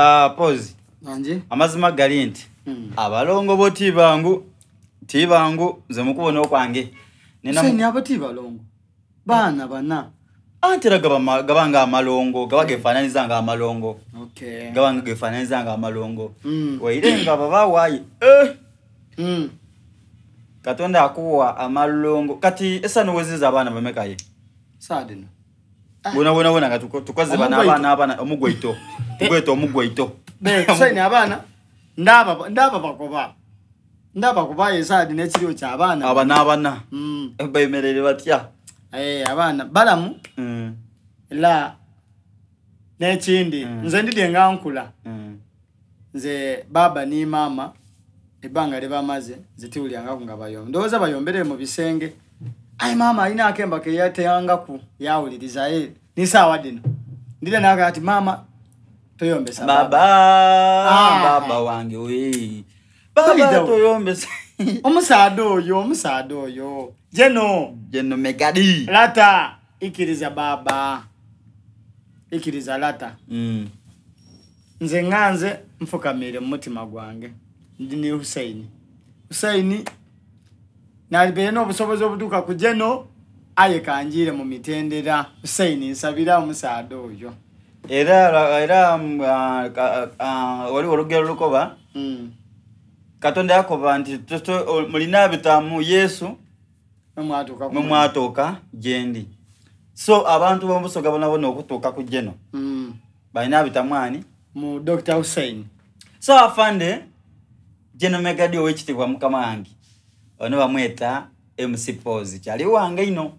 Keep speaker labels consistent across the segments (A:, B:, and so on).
A: Ah, pause.
B: Anje.
A: Amazima gali nti abalongo bo tibangu tibangu nze mukubona okwange.
B: Nina Seni abo tibalongo. Baana bana.
A: Anti era gaba gaba nga amalongo, gaba gefaananiza nga amalongo.
B: Okay.
A: Gaba nga gefaananiza nga amalongo. Waire nga baba wayi. Eh. Katonda akuwa amalongo. Kati esano weziza abaana bameka ye?
B: Saadino.
A: Bona bona bona nga tukoze bana abaana abaana omugwaito. Tugweta omugwaito.
B: Be Hussein abaana ndaba ndaba bakoba. Ndaba kuba yesaadi n'ekiriwo ky'abaana.
A: Abana abana. Bayemerere batya?
B: Eh abaana balamu. La n'ekindi nze ndidye nga nkula. Nze baba ni mama ebbanga lye bamaze nze tiwulyangaku nga bayomba. Ndowooza bayombere mu bisenge. Ai maama alina akemba ke yateyangaku yawuliriza aye n'isaawa dhino. Ndidye naga ati maama toyombesa
A: baba. Baba wange we. Baba toyombesa.
B: Omusaada oyo, omusaada oyo. Jeno.
A: Jeno Megadi.
B: Lata ikiriza baba. Ikiriza lata. Nze nga nze nfukamire mu mutima gwange. Ndi ni Hussein. Hussein nalibeere n'obusobozi obutuuka ku Jeno aye kanjiire mu mitendera. Hussein nsabira omusaada oyo.
A: Era era waliwo olugero lukoba. Katonda yakoba nti mulina bitamu Yesu mwe mwatuuka gyendi. So abantu b'omubusoga bonabona okutuuka ku Jeno. Balina bitamu ani?
B: Mu Dr. Hussein.
A: So afande Jeno Megadi ow'ekitiibwa mukama wange. Ono bamweta MC Pause. Kyali wange ino.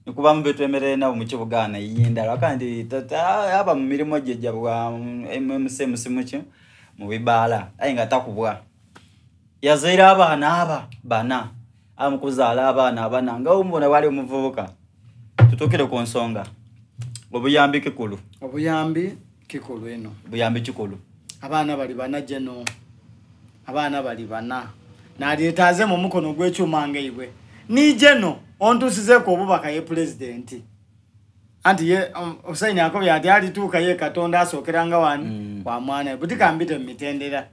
A: Nikuba mu betwemerere nabo mu kibuga na yinda lwakandi tata aba mu mirimo gye gya bwa MC MC muki mu bibaala aye nga takubwa. Yazaire abaana aba bana amukuzaala abaana abana nga omubona wali omuvubuka. Tutuukire ku nsonga. Obuyambi kikulu.
B: Obuyambi kikulu eno.
A: Obuyambi kikulu.
B: Abaana bali bana Jeno. Abaana bali bana. Nalyeetaaze mu mukono gw'ekyuma ngaibwe. Ni Jeno ontuusizeeko obubaka ye pulezidenti. Anti ye Hussein akobye ati alituuka ye Katonda asookeranga wani wa mwana we. Buti kambite mu mitendera.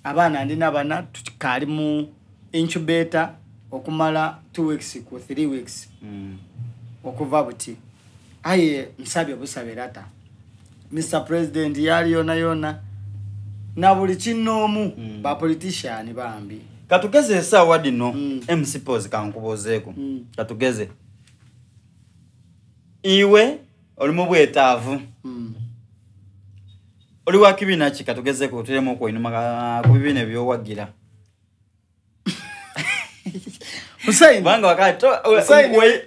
B: Abaana ndina bana tukaali mu incubator okumala 2 weeks ku 3 weeks. Okuva buti. Aye nsabye busabe lata. Mr. President yali yona yona na buli kinnoomu ba politician bambi.
A: Katugeze essaawa dino MC Pause kankubuuzeeko. Katugeze. Iwe oli mu bwetaavu. Oli wa kibiina ki katugezeeko tulemu okwoinuma ku bibiina ebyowagira.
B: Hussein.
A: Kubanga wakati
B: Hussein.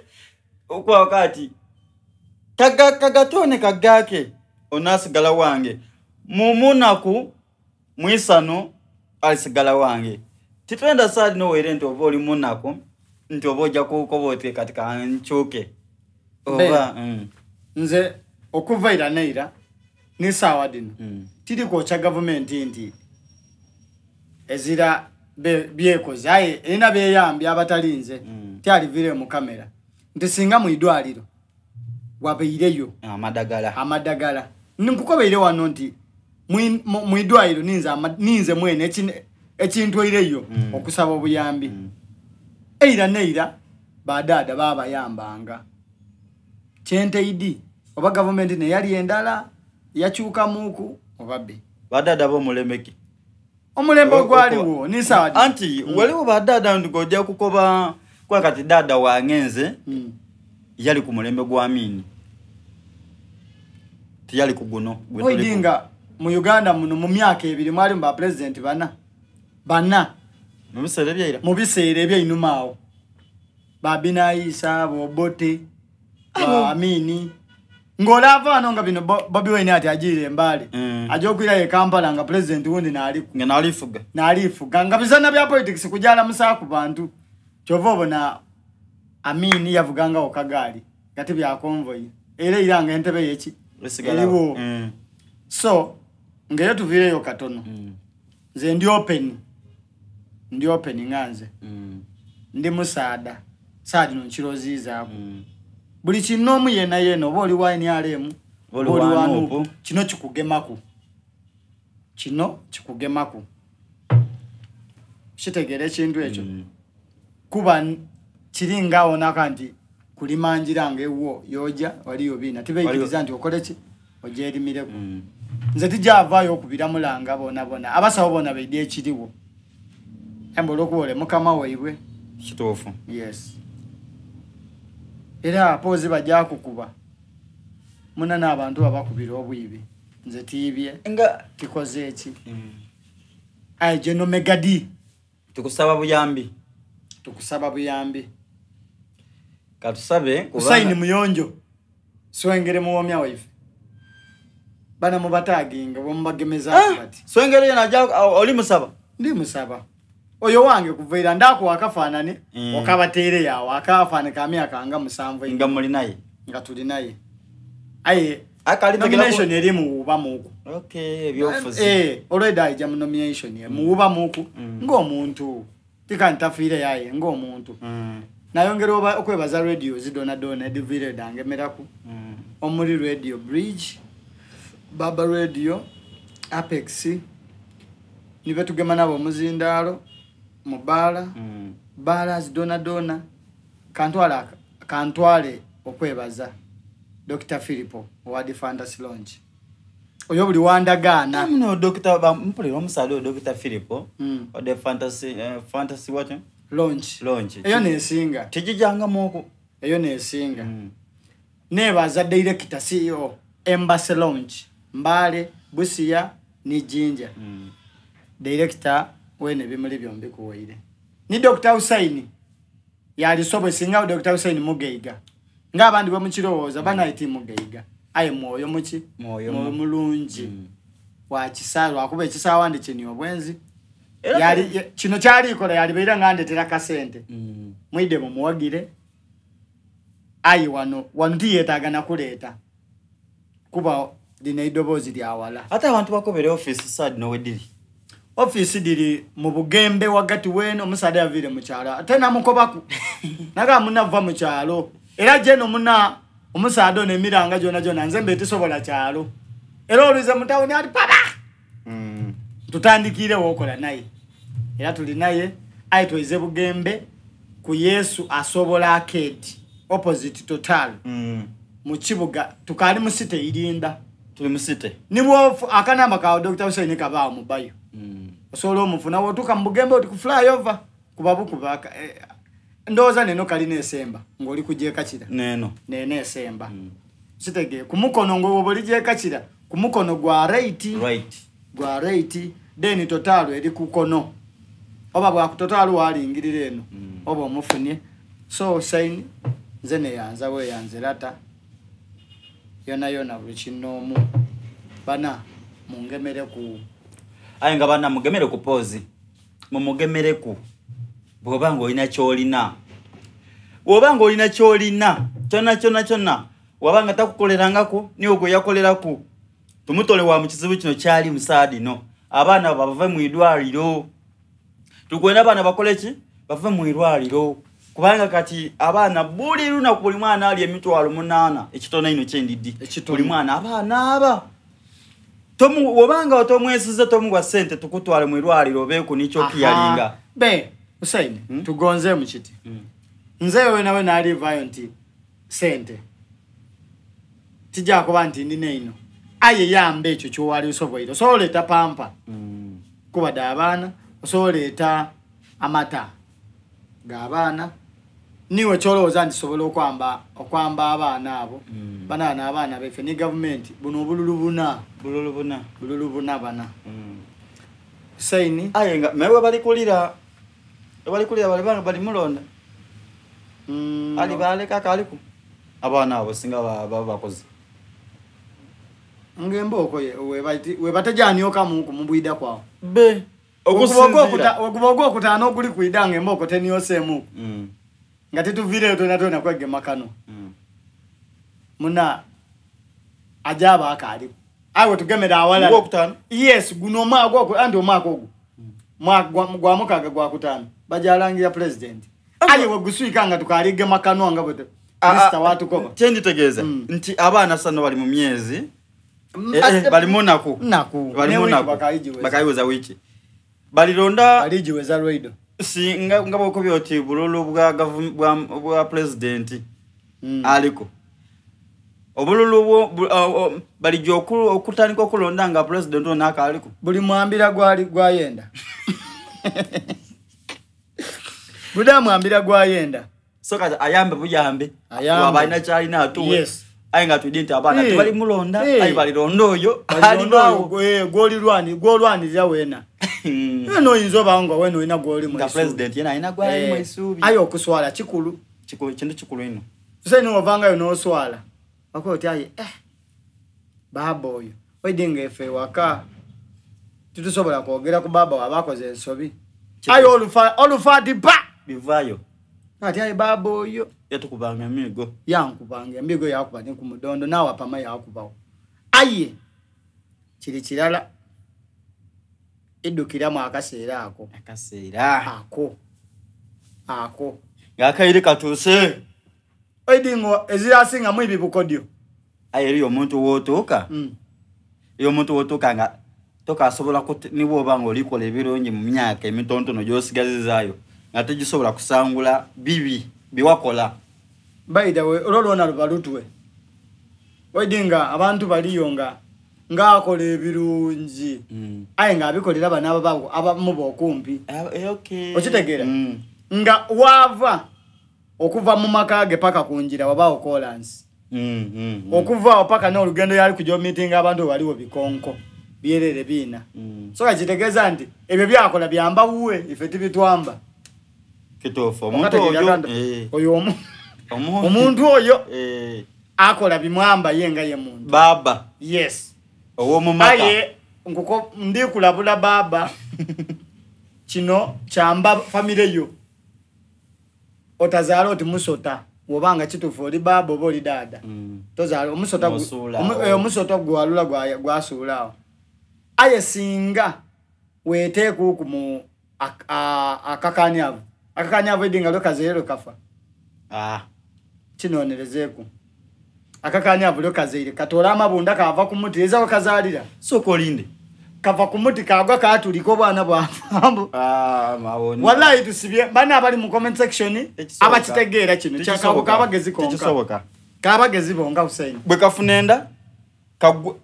A: okuba wakati kagatone kagake onasigala wange mumunaku mwisano alisigala wange. Titwenda saadi nowere nti oba oli munaku nti oba ojja kukoba oti kati kankyuke oba
B: Nze okuva ira neira n'essaawa dino tiri kwokya gavumenti nti ezira byekoze aye erina byeyambye abatalinze tyalivire mu kamera nti singa mu idwaliro wabeireyo
A: amadagala
B: amadagala nkukobeire wano nti mu idwaliro ninze mwene ekintwaireyo okusaba obuyambi. Eira neira badaada babayambanga kyenteidi oba gavumenti neyali endala yakyukamuuku oba be
A: badaada b'omulembe ki?
B: Omulembe ogwaliwo nisaadi
A: anti waliwo badaada nti ng'ojja kukoba kuba kati daada wange nze yali ku mulembe gwa Amini tiyali ku guno gwe tuliko.
B: Oidinga mu Uganda muno mu myaka ebiri mwali mu ba president bana bana
A: mu biseera ebyeira
B: mu biseera ebyeinuma awo ba Binaisa Bobote ba Amini ng'olaava wano nga bino Bobi Wine ati agiire Embaale. Ajja okwirayo e Kampala nga president wundi n'aliku.
A: Nga n'alifuga.
B: N'alifuga nga bizana bya politics kujala musa ku bantu. Kyova obona Amini yavugangawo kagaali nga tibya convoy. Era era nga entebe yeki
A: Esigalawo.
B: eriwo. So ng'eyo tuviireyo katono. Nze ndi open. Ndi open nga nze. Ndi musaada. Saadi no nkiroziizaako. Buli kinnoomu yenna yenna oba oli wa NRM,
A: Oli
B: oba oli
A: wa
B: wa
A: Nuupu.
B: Nuupu, kino kikugemaku. Kino kikugemaku, kitegeera ekintu ekyo. Kuba kiringa onaka nti kulimanjira nga ewuwo yoja waliyo biina tibaikiriza nti okole ki, ogyerimireku. Nze tijavaayo okubiramulanga bona bona abasawo bona baidi ekiriwo emba olwokuba ole mukama waibwe.
A: Kituufu.
B: Yes, era poozi bajakukuba muna n'abantu babakubira obwibi, nze tiibye
A: nga
B: tikoze eki. Aye geno megadi.
A: Tukusaba buyambi.
B: Tukusaba buyambi.
A: Katusabe.
B: Usaini muyonjo swengere muwomya waife bana mubataginga bwemubagemeza bati.
A: Swengere yena aja oli musaba.
B: Ndi musaba oyo wange kuvaira ndakuwa akafaanani. Okabateere yawo akafaanani ka myaka nga 7.
A: Nga muli naye.
B: Nga tuli naye, aye
A: akali
B: nomination eri muwuba muku.
A: Okay, ebyofuzi.
B: Already aija mu nomination ye muwuba muku. Ng'omuntu tikantafiire yaye ng'omuntu. Nayongera okwebaza radio zidona dona ediviire dangemeraku. Omuli Radio Bridge, Baba Radio, Apex, nibetugema nabo omuzindaalo mu baala. Baala zidona dona kantwale okwebaza Dr. Philipo owa The Fantasy Lounge, oyo buli wandagaana.
A: Muno Dr. Mpulira omusaadha oyo Dr. Philipo ode Fantasy, Fantasy what?
B: Lounge.
A: Lounge.
B: Eyo nesinga.
A: Tijijangamu.
B: Eyo nesinga. Nebaza director CEO Embassy Lounge Mbale, Busia ni Jinja. Director wene bimuli byombi kuwaire ni Dr. Hussein yalisobwe singa Dr. Hussein mugeiga ng'abandi bwe mukirowooza banaiti mugeiga, aye mwoyo muki?
A: Mwoyo
B: mwoyo mulungi. Wakisa lwakuba ekisaawa ndi kini obwenzi.
A: Era
B: Kino kyalikola yalibeera nga ndetera kasente. Mwide mumuwagire, aye wano wano tiyeetaaga nakuleeta kuba lino eddoboozi lyawala.
A: Ate abantu bakobera office sad nowediri.
B: Ofiisi diri mu Bugembe wagati weno omusaadha yaviire mu kyalo ate namukobaku naga munava mu kyalo era jeno muna omusaadha ono emiranga gyona gyona nze mbe tisobola kyalo era olwize mu tawuni ati paba. Tutandikirewo okola naye era tuli naye, aye tweize Bugembe ku Yesu Asobola Arcade opposite Total. Mu kibuga tukali mu site irinda.
A: Tuli mu site.
B: Nibwofu akanamba kawe Dr. Hussein kabaawo mu bayo. Osobola omufuna wotuuka mu Bugembe oti ku flyover kuba bukuba ndowooza neno kalina esemba ng'oli kugyekakira.
A: Neno.
B: Neno esemba. Kitege ku mukono ng'owoba oli gyekakira ku mukono gwa right.
A: Right.
B: Gwa right, then Total eri ku kono oba bwa ku Total walingirira eno. Oba omufunye so Hussein nze neyanza bweyanze lata yona yona buli kinoomu bana mungemere ku.
A: Aye nga bana mugemere ku poozi, mumugemereku bw'oba ng'olina kyolina, bw'oba ng'olina kyolina kyonna kyonna kyonna, waba nga takukolerangako niwe gwe yakoleraku, tumutole wa mu kizibu kino kyali musaadino abaana bave mu idwaliro. Tukwenda abaana bakole ki? Bave mu irwaliro, kubanga kati abaana buli lunaku buli mwana ali 800,000, ekitono ino kyendidi.
B: Ekitono.
A: Buli mwana abaana aba wobanga otomwesize tomuwa sente tukutwale mu irwaliro obeeku nikyo kiyalinga.
B: Be Hussein. Tugonze mu kiti. Nze wewe nawe nalivayo nti sente tijja kuba nti ndina ino, aye yamba ekyo kyowali osoboire, osobola oleeta pampa kubadde abaana, osobola oleeta amata g'abaana, niwe kyolowooza nti sobola okwamba abaana abo. Banaana abaana baife ne gavumenti buno obululu buna.
A: Bululu buna.
B: Bululu buna bana. Hussein.
A: Aye nga mewe balikulira balikulira bali banga bali mulonda. Ali baleka akaliku abaana abo singa bakoze.
B: Ng'embooko webatejanyokamuku mubwida kwawo.
A: Be okusinziira
B: Okuba ogwokutaano oguli kwida nga embooko tenyoseemuku. Nga tetuviireyo twena twena kwegema kano. Muna ajaba akaaliku aye wetugemera awalala.
A: Ogwokutaano?
B: Yes, guno omwaka ogwo, anti omwaka ogwo mwaka gwa 6 gwakutaano bajalangira president, aye weguswika nga tukaligema kano nga bwe
A: Ah,
B: minisita
A: ah,
B: watukoba.
A: Kyenditegeeza nti abaana sano bali mu myezi Bali munaku.
B: Naku.
A: Bali
B: Ne wiki
A: munaku.
B: bakayigiweza.
A: Bakayiweza wiki. Balilonda
B: Baligiweza lwaido.
A: Si nga bwokobya oti bululu bwa bwa president aliko. Obululu balijja okutandika okulonda nga president ono akaliko.
B: Buli mwambira gwali gwayenda. Buli mwambira gwayenda.
A: So kati ayambe buyambe.
B: Ayambe.
A: Waba alina kyalina atuwe.
B: Yes.
A: Aye nga tudde nti abaana tebali mulonda, aye balilonda oyo.
B: Balilonda
A: Alibaawo.
B: oyo, gw'olwanirira weena. Eno oyinza obaawo nga weena olina gw'oli mu
A: Nga
B: isubi.
A: president yena alina gw'ali mu isubi.
B: Aye okuswala kikulu.
A: Kikulu, kintu kikulu ino.
B: Tuseni ovangayo n'oswala. Wakola oti aye, baaba oyo. Oidde nga efe ewaka. Titusobola kwogera ku baaba waaba akoze ensobi.
A: Kikulu.
B: Aye olufa ati pa!
A: Bivaayo.
B: Ati aye baaba oyo.
A: Yatukubanga emigo.
B: Yankubanga emigo yakuba ne ku mudondo naawe apama yakubawo. Aye kiri kirala. Eddukiramu akaseera ako.
A: Akaseera.
B: Ako. Ako.
A: Ng'akaire katuuse.
B: Oidi ngo ezirasingamu ebibukodyo.
A: Aye eriyo omuntu w'otuuka. Eriyo omuntu w'otuuka nga tokasobola ni bw'oba ng'olikola ebirungi mu myaka emitonotono gy'osigazizaayo nga tegisobola kusangula bibi bye wakola.
B: By the way, olwo lwona luba lutwe. Oidi nga abantu baliyo nga ng'akola ebirungi. Aye ng'abikolera bano abamuba okumpi.
A: Okay.
B: Okitegeera? Nga waava okuva mu maka ge paka ku njira wabaawo kolansi. Okuva awo paka n'olugendo yali kujja omiitinga abantu we waliwo bikonko byerere biina. So kitegeeza nti ebyo byakola byamba wuwe ife tibitwamba.
A: Kituufu, omuntu
B: Okategeera
A: oyo,
B: ganda? Oyo omuntu oyo akola bimwamba ye nga ye muntu.
A: Baaba.
B: Yes.
A: Ow'omu maka.
B: Aye, nkuko ndi kulabula baaba. Kino kyamba famire yo. Otazaala oti musota. Bw'obanga kituufu oli baaba oba oli daada. Tozaala, omusota
A: Osuula awo.
B: omusota gwalula gwasuula awo. Aye singa weeteekuuku mu akakanyavu. Akakanyavu edinga lwe kazeere lwe kafa. Kinoonerezeeku. Akakanyavu lwe kazeire katoola amabunda kava ku muti eza we kazaalira.
A: Sooka olinde.
B: Kava ku muti kagwa katulika obwana bwavaamu.
A: Mawoni.
B: Wallahi tusibye bana abali mu comment section
A: Tekisoboka.
B: abakitegeera kino.
A: Tekisoboka.
B: Kabagezi konka.
A: Tekisoboka.
B: Kabagezi bonga Hussein.
A: Bwe kafuna enda, kagwe,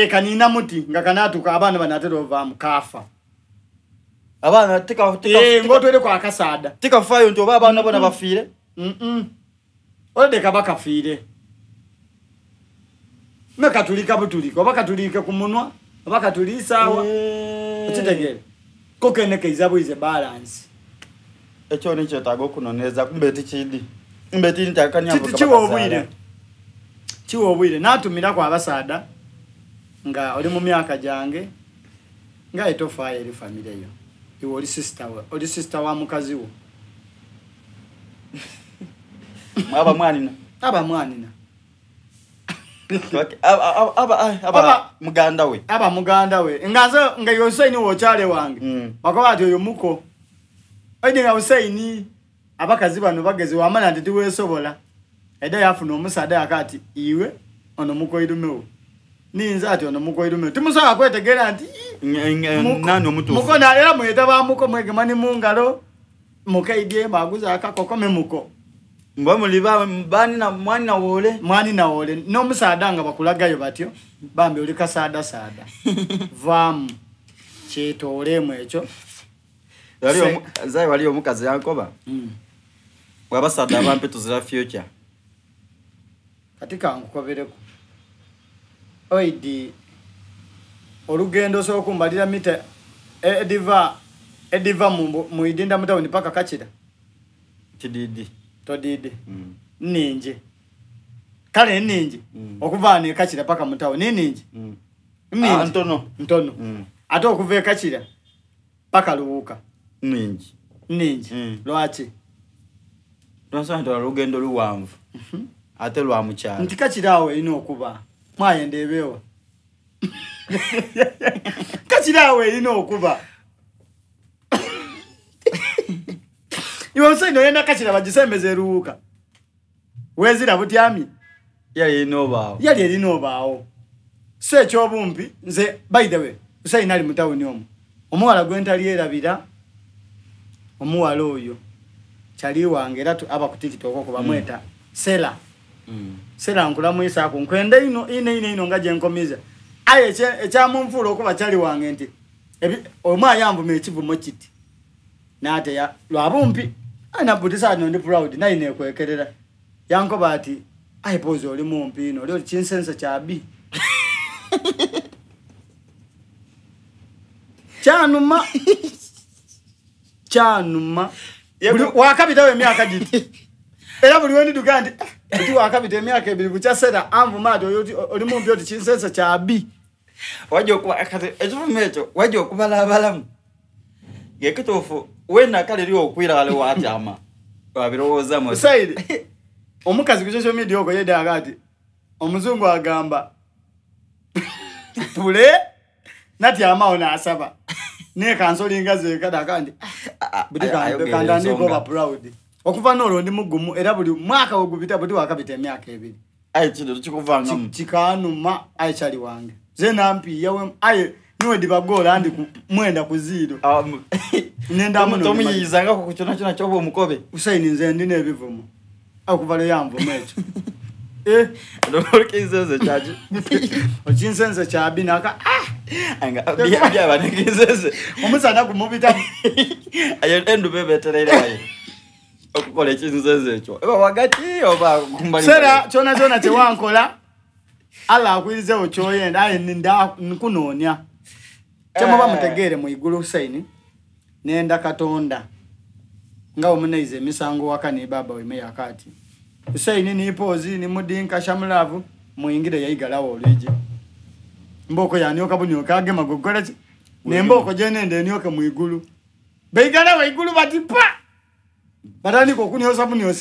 B: Kanina muti nga kanatuka abaana banaatera ovaamu kafa.
A: Abaana
B: Ng'otwere kwa akasaada.
A: Tikafaayo nti oba abaana bona bafiire.
B: Olede kaba kafiire. Me katulika butulika oba katulike ku munwa oba katuliisaawa. Okitegeera? Ko kene keiza bwize balance.
A: Ekyo ni kyetaaga okunoneeza kumbe tikidi. Kumbe tiri nti akanya
B: Kiti
A: mbuga
B: kiwa
A: bakazaala.
B: obwire. Kiwa obwire. N'atumirako abasaada nga oli mu myaka gyange nga etofaayo eri famire yo. Iwe oli sister we, oli sister wa mukazi wo.
A: Aba mwanina.
B: Aba mwanina.
A: Okay. Aba muganda we.
B: Aba muganda we. Nga nze nga yo Hussein wokyale wange. Bakoba ati oyo muko. Oide nga Hussein abakazi bano bagezi wamala nti tiweesobola. Eda yafuna omusaada yakati iwe ono muko irumewo. Ninza ati ono muko irumewo. Timusobola kwetegeera nti
A: Nani omutuufu?
B: Muko na era mweta ba muko mwegema ni mu ngalo. Mukaidye baguza akakoko me muko.
A: Mba muli ba bani na mwani na wole.
B: Mwani na wole. N'omusaada nga bakulagayo batyo. Bambi oli kasaada saada. Vaamu. Kyetoolemu ekyo.
A: Zai wali omukazi yankoba. Wabasaada abampe tuzira future.
B: Kati kankukobereko. Oidi olugendo osobola okumbalira mita ediva mu idinda mu tawuni paka Kakira.
A: Kididi.
B: Todidi. Nningi. Kale nningi. Okuva wano e Kakira paka mu tawuni nningi. Nningi.
A: Ntono.
B: Ntono. Ate okuva e Kakira paka Luwuka.
A: Nningi.
B: Nningi. Lwaki?
A: Twasanga nti olugendo luwanvu. Ate lwa mu kyalo.
B: Nti Kakira awo erina okuba. Mwayenda ebeewa. Kakira awo erina okuba. Iwe omusajja oyenda Kakira bagisembeze eruwuka. Weezira butyamye.
A: Yali erina obaawo.
B: Yali erina obaawo. So ekyobumpi nze, by the way, Usaini ali mu tawuni omwo, omuwala gwe ntalyerabira, omuwala oyo kyali wange era aba ku TikTok okwo bamweta Sela. Sela, nkulamwisaako, nkwenda ino ino ino ino nga gyenkomiza. Aye ekyamunfuula okuba kyali wange nti omwana yanvuma ekivumo kiti nateya lwabumpi, aye nabutisa no ndi proud naye nekwekerera. Yankoba ati, "Aye Pozi, oli mumpi ino, oli oti kinsense kyabi." Kyanuma, kyanuma. Wakabitawo emyaka giti, era buli wendiduka nti, "Ah, buti wakabita emyaka 2 bukyasera anvuma ati oli mumpi oti kinsense kyabi."
A: Wajja okuba kati ekivumo ekyo wajja okubalabalamu ngekituufu wena kale eri okwira wale watyama wabirowoozamu.
B: Usaidi, omukazi ku social media okwo yedaga ati omuzungu agamba pule natyamawo nasaba nekansolinga zekadaka nti buti
A: Ayogera
B: kandandika
A: ensonga.
B: oba proud. Okuva nolwo ndi mugumu, era buli mwaka wegubita, buti wakabita emyaka 2.
A: Aye kino kikuvangamu.
B: Kikanuma, aye kyali wange ze nampiyawe, aye niwe dibagola ndi 9 ku 0. Nendamu.
A: Tomuyiyizangako ku kyona kyona kyoba omukobe?
B: Usaini, nze ndina ebivumo okuva lwe yanvuma ekyo. Eh,
A: Olkinzenze kyaki?
B: Okinsense kyabi naka, ah!
A: Byaba nekinzenze.
B: Omusana gumubita.
A: Ayo enduba ebetereire wayo okukola ekinzenze ekyo eba wagati oba kumbali.
B: Sera, kyona kyona kyewankola, Allah akwirizewo kyoyenda, aye nkunoonya kyemuba mutegeere mu igulu. Husaini, nenda Katonda nga omunaiza emisango waka ni baba weme yakati Husaini ni Pozi ni Mudinka Shamulavu muyingire, yaigalawo olwigi, mbooko yanyoka bunyoka agema gukolaki nembooko gyenenda enyoke mu igulu, beigalawo igulu bati pa batandika okunyosa bunyosi.